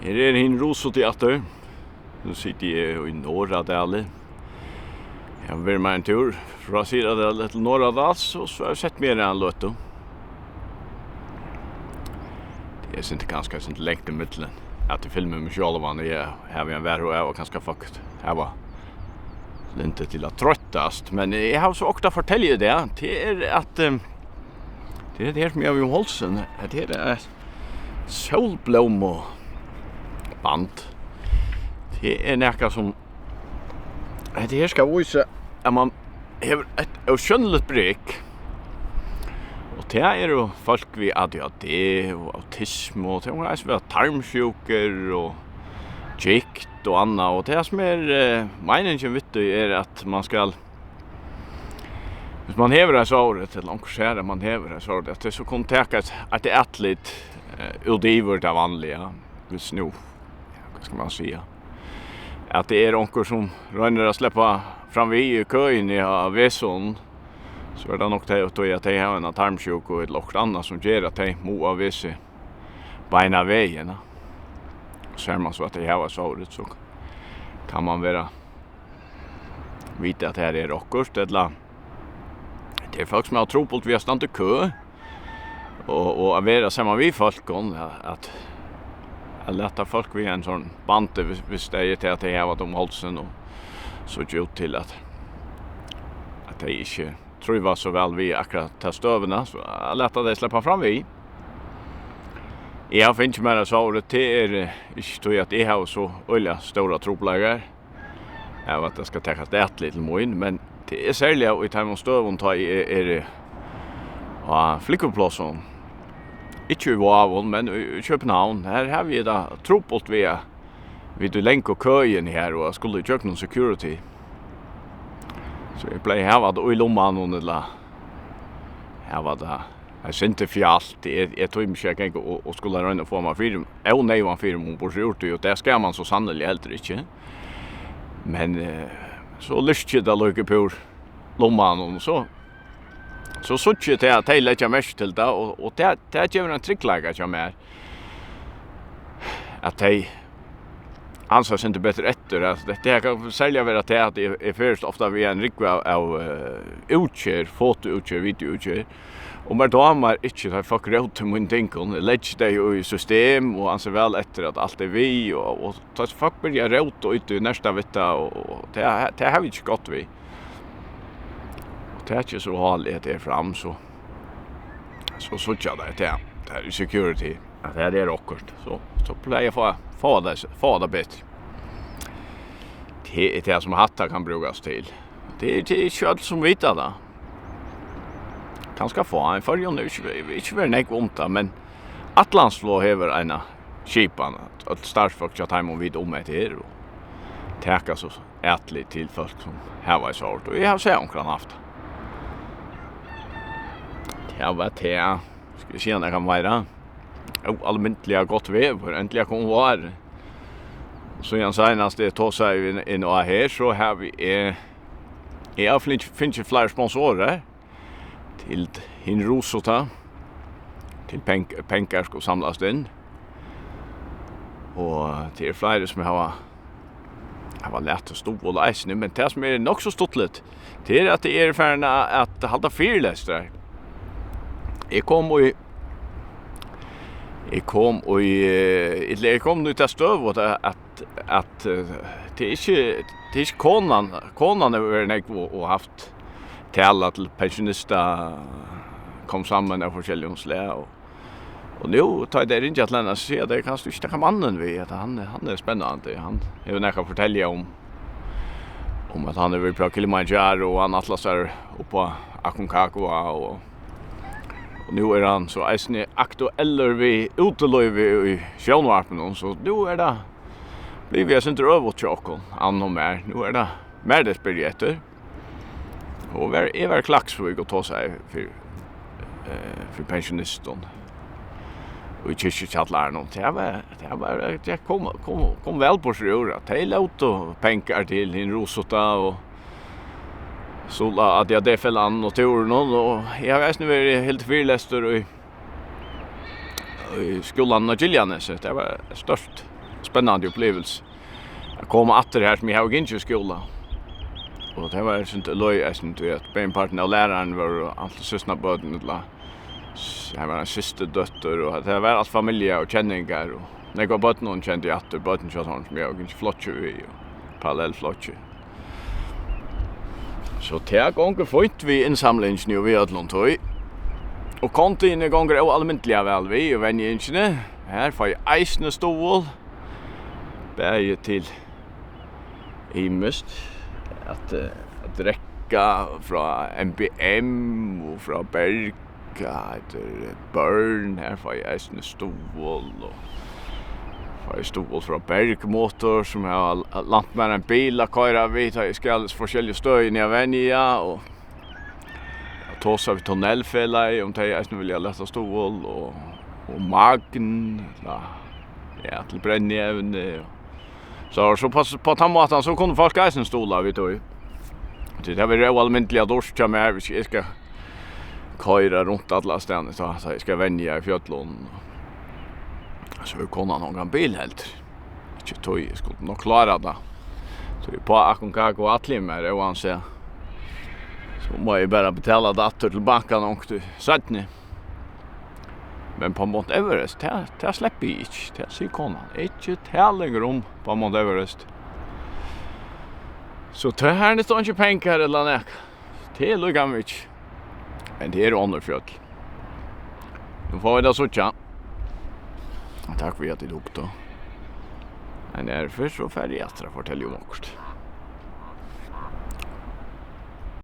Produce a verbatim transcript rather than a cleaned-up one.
Her er hin Rusuti aftur. Nú siti eg í Norðradali. Eg havi verið mær ein túr frá Syðradali til Norðradals, og so havi eg sett meg her eina løtu. Tað er sindur, kanska eitt sindur langt ímillum, at eg filmi meg sjálvan, og eg havi ein varhuga av, og kanska fólk hava lyndi til at troyttast. Men eg havi so okkurt at fortelja í dag. Tað er at, ehm, tað er tað her sum eg havi um hálsin. Hetta her er eitt sólblómuband. Tað er nakað sum, hetta her skal vísa, at mann hevur eitt ósjónligt brek. Og tað eru fólk við A D H D og autismu, og tað kann eisini vera tarmsjúkur og gikt og annað. Og tað sum er, eh, meiningin við tí er, at mann skal, hvis mann hevur eitt sovorðið, ella onkur sær, at mann hevur eitt sovorðið, at tað so kunnu taka eitt, eitt atlit, eh, út yvir tað vanliga, hvis nú, ja, hvat skal mann siga, at tað er onkur sum roynir at sleppa fram við í køini á vesinum, so er tað nokk tey, tí at tey hava eina tarmsjúku ella okkurt annað sum ger, at tey mugu á vesi beinan vegin. Sær mann so, at tey hava sovorðið, so kann mann vera, vita, at her er okkurt, ella tað er fólk sum hava trupult við at standa í kø, og, og at vera saman við fólkum, at, at, at lata fólk við ein sovorðnum bandi, hvis, hvis tað er tað, at tey hava tað um hálsin, og síggja út til, at, at tey ikki trívast so væl við akkurát ta støðuna, so at lata tey sleppa fram við. Eg havi fingið mær eitt sovorðið, tað er, eh, ikki tí, at eg havi so øgiliga stórar trupulleikar av, at tað skal takast atlit til mín, men tað er serliga í teimum støðum, tá eg eri á flúgviplássum, ikki í Vágum, men í, í København. Her havi eg tað trupult við, at vit í langu køini her og at skula ígjøgnum security. So eg plagi at hava tað í lummanum, ella hava tað eitt sindur fjalt. Eg, eg tími ikki at ganga og, og skula royna at fáa mær fyri, óneyðugan fyrimun burtur úr tí, og tað skal mann so sanniliga heldur ikki. Men, eh, so lýsti eg tað líka upp úr lummanum, og so, so síggi eg tað, at tey leggja merki til tað, og, og tað, tað gevur ein tryggleika hjá mær, at tey ansa eitt sindur betur eftir. Altso, hetta her kann serliga vera tað, at eg, eg ferðist ofta við ein rúgvu av, av, eh, útgerð, fotoútgerð, videoútgerð. Og mær dámar ikki, tá fólk róta í mínum tingum. Eg leggi tey í system og ansi væl eftir, at alt er við, og, og tá fólk byrja at róta í tí, nerta við tað, og, og tað, tað havi eg ikki gott við. Og taki eg so hálið hetta her fram, so, so síggja tey tað, tað er security, at her er okkurt. So, so plagi eg at fáa, fáa tað, fáa tað betri. Tað er tað, sum hatta kann brúkast til. Tað er, tað er ikki øll, sum vita tað. Kanska fá. Í Føroyum er ikki, ikki verið nógv um tað, men Atlantsflog hevur eina skipan, at øll starvsfólk hjá teimum vita um hetta her og taka so atlit til fólk, sum hava eitt sovorðið. Og eg havi sæð onkran havt tað. Tað var tað. Skal eg siga nakað meira? Óalmindiliga gott veður, endiliga kom vár. Síðan seinast eg tosaði við inn á her, so havi eg, eg havi fingið, fingið fleiri sponsorar til hin Rusuta, til peng-, pengar skulu samlast inn. Og tað eru fleiri, sum hava, hava latið stuðul eisini, men tað, sum er nokk so stuttligt, tað er, at eg eri farin a-, at halda fyrilestrar. Eg kom í, eg kom í, eh, ella eg kom nú í ta støðu, at, at, at, eh, tað er ikki, tað er ikki konan, konan hevur verið nógv og, og havt talar til pensjonistar, kom saman av forskelligum slag, og, og nú, tá tey ringja til hana, so siga tey: "Kanst tú ikki taka mannin við, at hann, hann er spennandi, hann hevur nakað at fortelja um, um at hann hevur verið upp á Kilimanjaro, og hann ætlar sær upp á Aconcagua, og, og nú er hann so eisini aktuellur við útilívi í sjónvarpinum, so nú er tað blivið eitt sindur øvugt hjá okkum, Anna og mær. Nú er tað mær, tey spyrja eftir." Og var, eg var í Klaksvík og tosaði fyri, eh, fyri pensjonistum í kirkjukjallaranum. Tað var, tað var, tað kom, kom, kom væl burtur úr, at tey lótu pengar til hin Rusuta og so la-, at ja, tey fylgdu við á túrinum, og eg havi eisini verið, hildið fyrilestur í, í skúlanum á Giljanesi. Tað var eitt stórt spennandi upplivelse at koma aftur har, sum eg havi gingið í skúla. Og tað var eitt sindur løgið, eitt sindur, at meginpartin av lærarunum vóru antin systkinabørn, ella s-, har var ein systurdóttir, og tað var alt familja og kenningar, og nógv av børnunum kendi eg aftur, børn hjá teimum, sum eg havi gingið í flokki við, og parallellflokki. So tað gongur fínt við innsamlingini og við øllum tí. Og kondiini gongur óalmindiliga væl við, og venjingini. Her fái eg eisini stuðul, bæði til ymiskt at, eh, at drekka, frá M B M og frá Berg, hvat eitur, Burn. Her fái eg eisini stuðul, og fái stuðul frá Berg Motor, sum hava l-, lænt mær ein bil at koyra við, tá eg skal forskelligu støðini at venja, og at tosa við Tunnelfelagið, um tey eisini vilja lata stuðul, og, og Magn, ella, ja, til brennievni, og so, so på, på tann mátan, so kunnu fólk eisini stuðla við tí. Tí tað verður óalmindiliga dýrt hjá mær, hvis eg skal koyra runt allastaðni, tá, tá eg skal venja í fjøllunum. So hevur konan ongan bil heldur. Ikki tí, eg skuldi nokk klára tað. Tí uppá Aconcagua ætli eg mær, óansæð, so má eg bara betala tað aftur til bankan onkuntíð seinni. Men på Mount Everest, tað, tað sleppi eg ikki, tað sigur konan. Ikki tala longur um på Mount Everest. So tað her nyttar einki pengar ella nakað. Tað er líka mikið. Men tað eru onnur fjøll. Nú fáa vit at síggja. Takk fyri at tit hugdu. Men er fyrst, so fari eg aftur at fortelja um okkurt.